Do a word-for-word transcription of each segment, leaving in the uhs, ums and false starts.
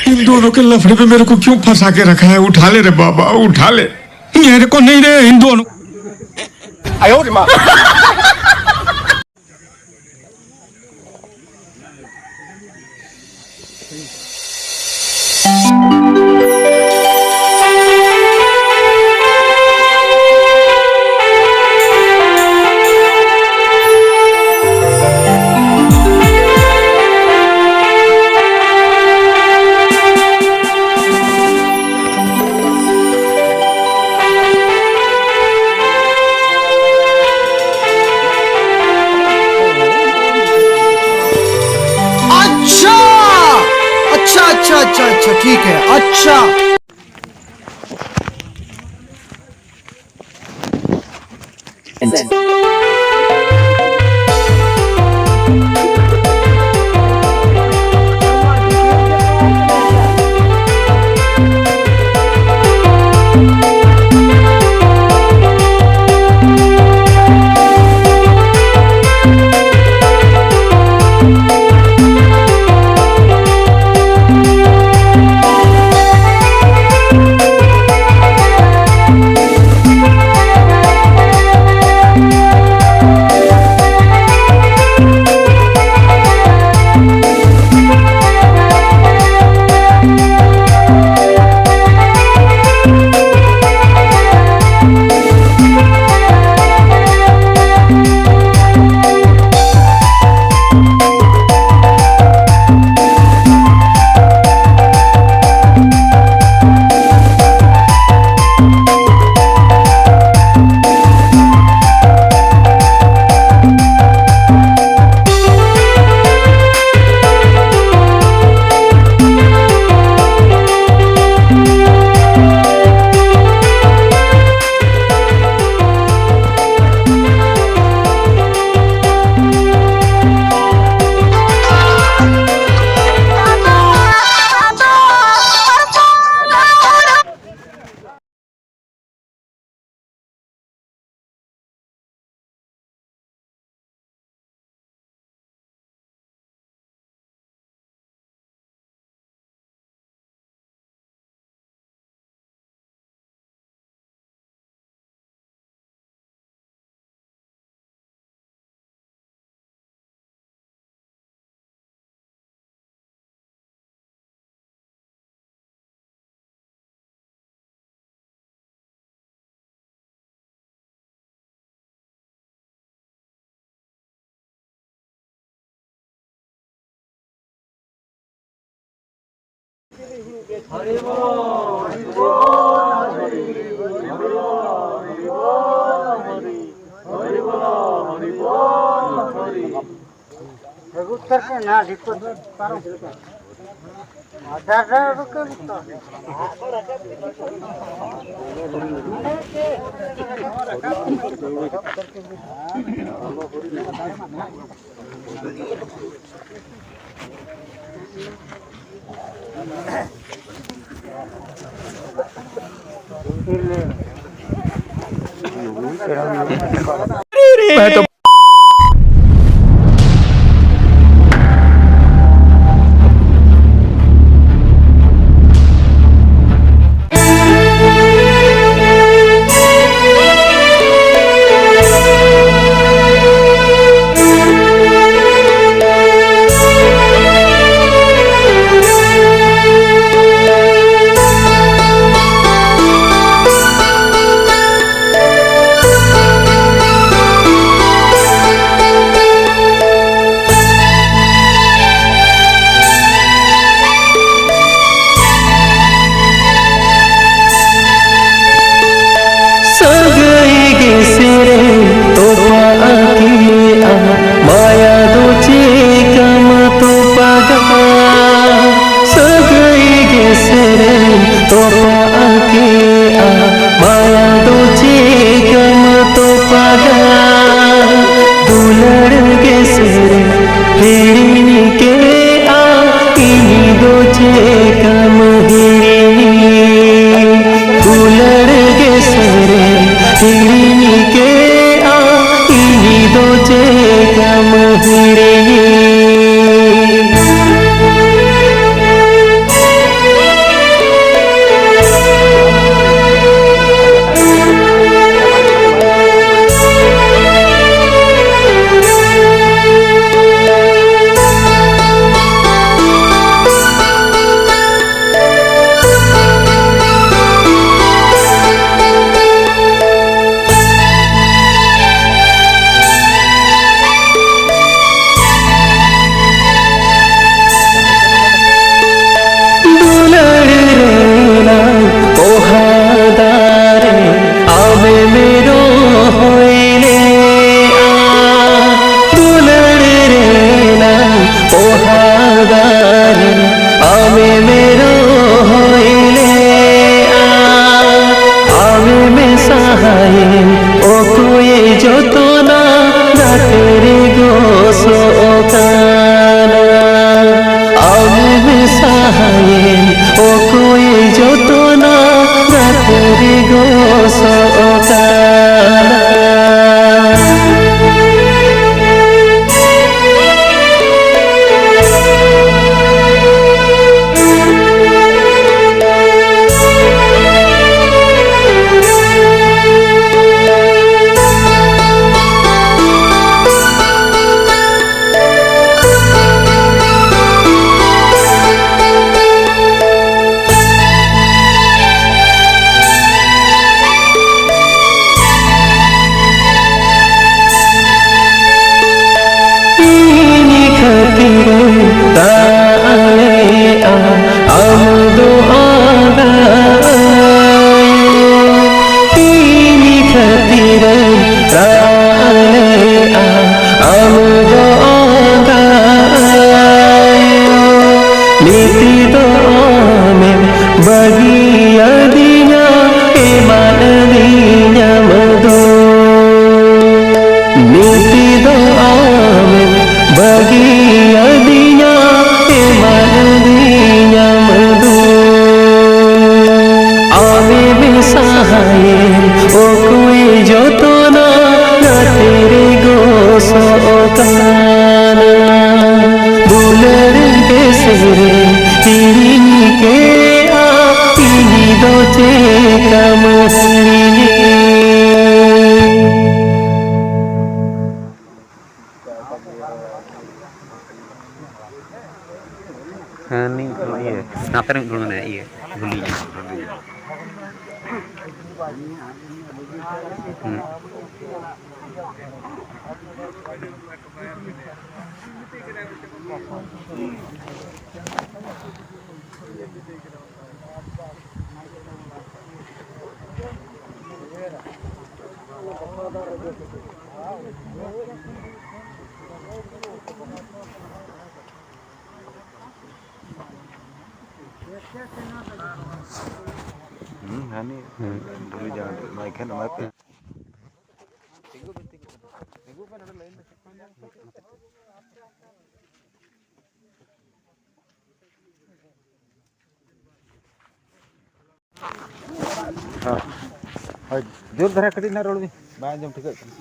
इन दोनों के लफड़े में मेरे को क्यों फंसा के रखा है? उठा ले रे बाबा, उठा ले। मेरे को नहीं रे, इन दोनों। अच्छा, अच्छा, अच्छा, अच्छा, अच्छा, ठीक है, अच्छा। ᱟᱹᱜᱩ ᱩᱛᱟᱹᱨ ᱯᱮ ᱱᱟ, ᱰᱷᱤᱯᱟᱹ ᱯᱟᱨᱚᱢ ᱯᱮ᱾ ᱟᱫᱷᱟᱨ ᱨᱮ ᱟᱹᱜᱩ ᱠᱚ ᱩᱛᱟᱹᱨ᱾ ᱵᱟᱹᱜᱤᱭᱟᱹᱫᱤᱧᱟ ᱮᱢᱟᱱ ᱫᱤᱧᱟᱢ ᱫᱚ, ᱱᱤᱛ ᱫᱚ ᱟᱢᱮᱢ ᱵᱟᱹᱜᱤᱭᱟᱹᱫᱤᱧᱟ ᱮᱢᱟᱱ ᱫᱤᱧᱟᱢ ᱫᱚ᱾ ᱟᱢᱮᱢ ᱥᱟᱦᱟᱭᱮᱱ ᱚᱠᱚᱭ ᱡᱚᱛᱚᱱᱟ ᱜᱟᱛᱮ ᱨᱮ ᱜᱚᱥᱚᱜ ᱠᱟᱱᱟ᱾ ᱫᱩᱞᱟᱹᱲ ᱵᱮᱥ ᱨᱮ ᱦᱤᱲᱤᱧ ᱠᱮᱜᱼᱟ, ᱤᱧ ᱫᱚ ᱪᱮᱠᱟᱢ ᱦᱤᱲᱤᱧᱮ? ᱦᱮᱸ, ᱱᱤᱭᱟᱹ ᱤᱭᱟᱹ, ᱱᱟᱛᱮ ᱨᱮ ᱢᱤᱫ ᱦᱚᱲ ᱢᱮᱱᱟᱭᱟ, ᱤᱭᱟᱹ, ᱜᱩᱞᱤ᱾ ᱦᱩᱸ᱾ ᱦᱩᱸ, ᱦᱟᱹᱱᱤ ᱦᱩᱸ᱾ ᱰᱩᱞᱤ ᱡᱟᱶᱟᱭ ᱫᱚ ᱮᱢᱟᱭ ᱠᱷᱟᱱ ᱮᱢᱟᱭ ᱯᱮ᱾ ᱦᱳᱭ, ᱦᱳᱭ, ᱡᱳᱨ ᱫᱷᱟᱨᱟ ᱠᱟᱹᱴᱤᱡ ᱱᱟᱜ ᱨᱚᱲ ᱵᱤᱱ, ᱵᱟᱝ ᱟᱸᱡᱚᱢ ᱴᱷᱤᱠᱟᱹᱜ ᱠᱟᱱᱟ᱾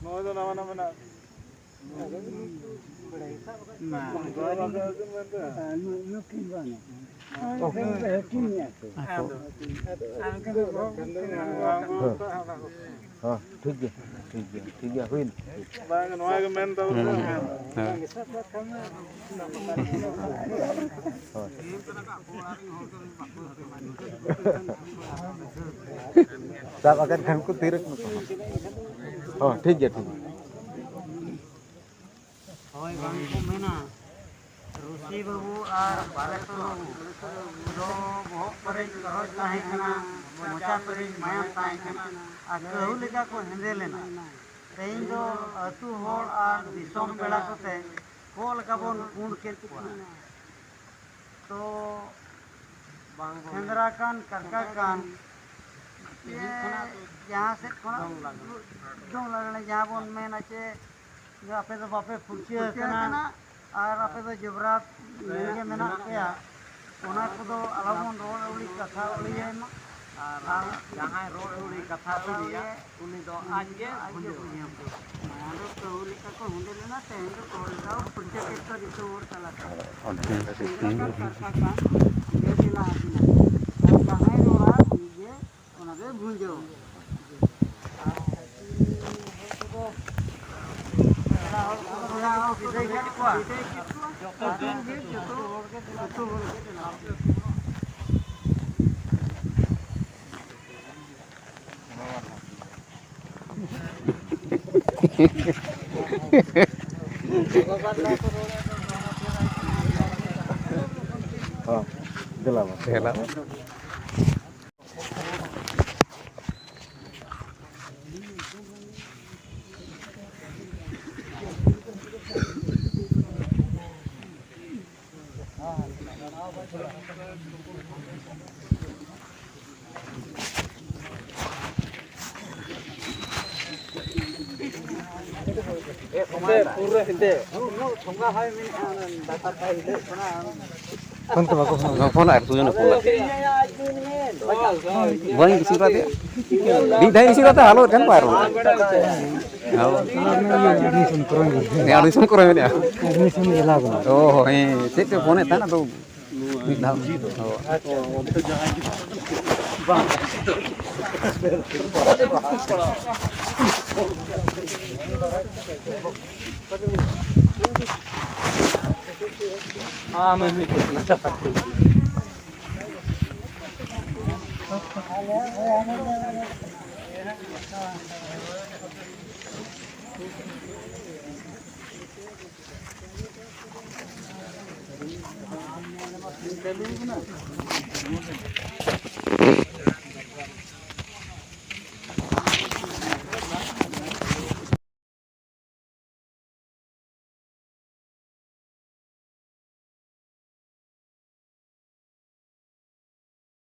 ᱱᱚᱜᱼᱚᱭ ᱫᱚ ᱱᱟᱣᱟ ᱱᱟᱣᱟ ᱢᱮᱱᱟᱜᱼᱟ᱾ ᱦᱮᱸ, ᱴᱷᱤᱠ ᱜᱮᱭᱟ, ᱴᱷᱤᱠ ᱜᱮᱭᱟ, ᱴᱷᱤᱠ ᱜᱮᱭᱟ, ᱦᱩᱭᱱᱟ᱾ ᱵᱟᱝ, ᱱᱚᱣᱟ ᱜᱮ ᱢᱮᱱ ᱛᱟᱵᱚᱱ ᱦᱩᱸ, ᱯᱮ᱾ ᱦᱩᱸ᱾ ᱦᱳᱭ᱾ ᱥᱟᱵ ᱟᱠᱟᱫ ᱠᱷᱟᱱ ᱠᱚ ᱛᱤᱨ ᱠᱟᱱᱟ ᱠᱚ᱾ ᱦᱚᱸ, ᱴᱷᱤᱠ ᱜᱮᱭᱟ, ᱴᱷᱤᱠ ᱜᱮᱭᱟ᱾ ᱦᱳᱭ, ᱵᱟᱝ ᱠᱚ ᱢᱮᱱᱟ, ᱨᱩᱥᱤ ᱵᱟᱹᱵᱩ ᱟᱨ ᱵᱟᱞᱮᱥᱚᱨ ᱵᱟᱹᱵᱩ ᱫᱚ ᱵᱚᱦᱚᱜ ᱯᱮᱨᱮᱡ ᱛᱚᱨᱚᱡ ᱛᱟᱦᱮᱸ ᱠᱟᱱᱟ, ᱢᱚᱪᱟ ᱯᱮᱨᱮᱡ ᱢᱟᱭᱟᱢ ᱛᱟᱦᱮᱸ ᱠᱟᱱᱟ, ᱟᱨ ᱠᱟᱹᱦᱩ ᱞᱮᱠᱟ ᱠᱚ ᱦᱮᱸᱫᱮ ᱞᱮᱱᱟ᱾ ᱛᱮᱦᱮᱧ ᱫᱚ ᱟᱹᱛᱩ ᱦᱚᱲ ᱟᱨ ᱫᱤᱥᱚᱢ ᱯᱮᱲᱟ ᱠᱚᱛᱮ ᱠᱚᱸᱜ ᱞᱮᱠᱟ ᱵᱚᱱ ᱯᱩᱸᱰ ᱠᱮᱫ ᱠᱚᱣᱟ᱾ ᱛᱚ ᱵᱟᱝ ᱵᱚᱱ ᱥᱮᱸᱫᱽᱨᱟ ᱠᱟᱱ, ᱠᱟᱨᱠᱟ ᱠᱟᱱ, ᱡᱮ ᱡᱟᱦᱟᱸ ᱥᱮᱫ ᱠᱷᱚᱱᱟᱜ ᱫᱚᱝ ᱞᱟᱜᱽᱬᱮ᱾ ᱫᱚᱝ ᱞᱟᱜᱽᱬᱮ ᱡᱟᱦᱟᱸ ᱵᱚᱱ ᱢᱮᱱᱟ ᱪᱮ, ᱡᱮ ᱟᱯᱮ ᱫᱚ ᱵᱟᱯᱮ ᱯᱷᱩᱨᱪᱟᱹ ᱯᱷᱩᱨᱪᱟᱹ ᱟᱠᱟᱱᱟ, ᱟᱠᱟᱱᱟ᱾ ᱟᱨ ᱟᱯᱮ ᱫᱚ ᱡᱚᱵᱽᱨᱟ ᱨᱮ ᱜᱮ ᱢᱮᱱᱟᱜ ᱢᱮᱱᱟᱜ ᱯᱮᱭᱟ, ᱯᱮᱭᱟ᱾ ᱚᱱᱟ ᱠᱚᱫᱚ ᱟᱞᱚᱵᱚᱱ ᱨᱚᱲ ᱟᱹᱣᱲᱤ ᱠᱟᱛᱷᱟ ᱟᱹᱣᱲᱤᱭᱟᱭ ᱢᱟ᱾ ᱟᱨ ᱟᱨ ᱡᱟᱦᱟᱸᱭ ᱨᱚᱲ ᱟᱹᱣᱲᱤ ᱠᱟᱛᱷᱟ ᱟᱹᱣᱲᱤᱭᱟ, ᱩᱱᱤ ᱫᱚ ᱟᱡ ᱜᱮ ᱟᱡ ᱜᱮ ᱵᱷᱩᱸᱡᱟᱹᱣ᱾ ᱵᱷᱩᱸᱡᱟᱹᱣ᱾ ᱢᱟᱲᱟᱝ ᱫᱚ ᱠᱟᱹᱦᱩ ᱞᱮᱠᱟ ᱠᱚ ᱦᱮᱸᱫᱮ ᱞᱮᱱᱟ, ᱛᱮᱦᱮᱧ ᱫᱚ ᱠᱚᱲ ᱞᱮᱠᱟ ᱠᱚ ᱯᱷᱩᱨᱪᱟᱹ ᱠᱮᱫ ᱠᱚᱣᱟ ᱡᱚᱛᱚ ᱦᱚᱲ ᱛᱟᱞᱟᱛᱮ᱾ ᱥᱮᱸᱫᱽᱨᱟ ᱠᱟᱨᱠᱟ ᱠᱟᱱ, ᱵᱮᱥ ᱮ ᱞᱟᱦᱟ ᱠᱤᱱᱟ᱾ ᱟᱨ ᱡᱟᱦᱟᱸᱭ ᱨᱚᱲᱟ, ᱩᱱᱤ ᱜᱮ ᱚᱱᱟ ᱫᱚᱭ ᱵᱷᱩᱸᱡᱟᱹᱣᱟ᱾ ᱟᱨ ᱯᱮᱲᱟ ᱦᱚᱲ ᱠᱚᱫᱚ ᱵᱤᱫᱟᱹᱭ ᱠᱮᱫ ᱠᱚᱣᱟ᱾ ᱡᱚᱛᱚ ᱫᱤᱱ ᱜᱮ ᱡᱚᱛᱚ ᱟᱹᱛᱩ ᱦᱚᱲ ᱜᱮ ᱪᱟᱞᱟᱣ᱾ ᱦᱚᱸ, ᱫᱮᱞᱟ ᱢᱟ᱾ ᱫᱮᱞᱟ᱾ ᱯᱩᱨᱟᱹ ᱦᱮᱸᱫᱮ᱾ ᱩᱱᱟᱹᱜ ᱴᱷᱚᱸᱜᱟ ᱦᱚᱭ ᱢᱮᱱᱟᱜᱼᱟ, ᱚᱱᱟ ᱞᱟᱛᱟᱨ ᱛᱮ ᱦᱤᱞᱟᱹᱜ ᱠᱟᱱᱟ᱾ ᱯᱷᱳᱱ ᱠᱚ ᱵᱟᱠᱚ ᱯᱷᱳᱱ᱾ ᱯᱷᱳᱱ ᱟᱨ ᱥᱩᱡᱚᱱ ᱮ ᱯᱷᱳᱱ ᱞᱮᱫ᱾ ᱵᱟᱹᱧ ᱨᱤᱥᱤᱵᱷ ᱟᱫᱮᱭᱟ᱾ ᱢᱤᱫ ᱫᱷᱟᱣ ᱨᱤᱥᱤᱵᱷ ᱠᱟᱛᱮ ᱦᱟᱞᱚ ᱮᱱ ᱠᱷᱟᱱ ᱵᱟᱭ ᱨᱚᱲ᱾ ᱦᱮᱸ, ᱟᱹᱰᱤ ᱥᱚᱢᱚᱭ ᱠᱚᱨᱮ ᱢᱮᱱᱟᱜᱼᱟ᱾ ᱚ, ᱦᱮᱸ, ᱪᱮᱫ ᱪᱚ ᱯᱷᱳᱱᱮᱫ ᱛᱟᱦᱮᱱ, ᱟᱫᱚ ᱢᱤᱫ ᱫᱷᱟᱣ᱾ ᱦᱳᱭ᱾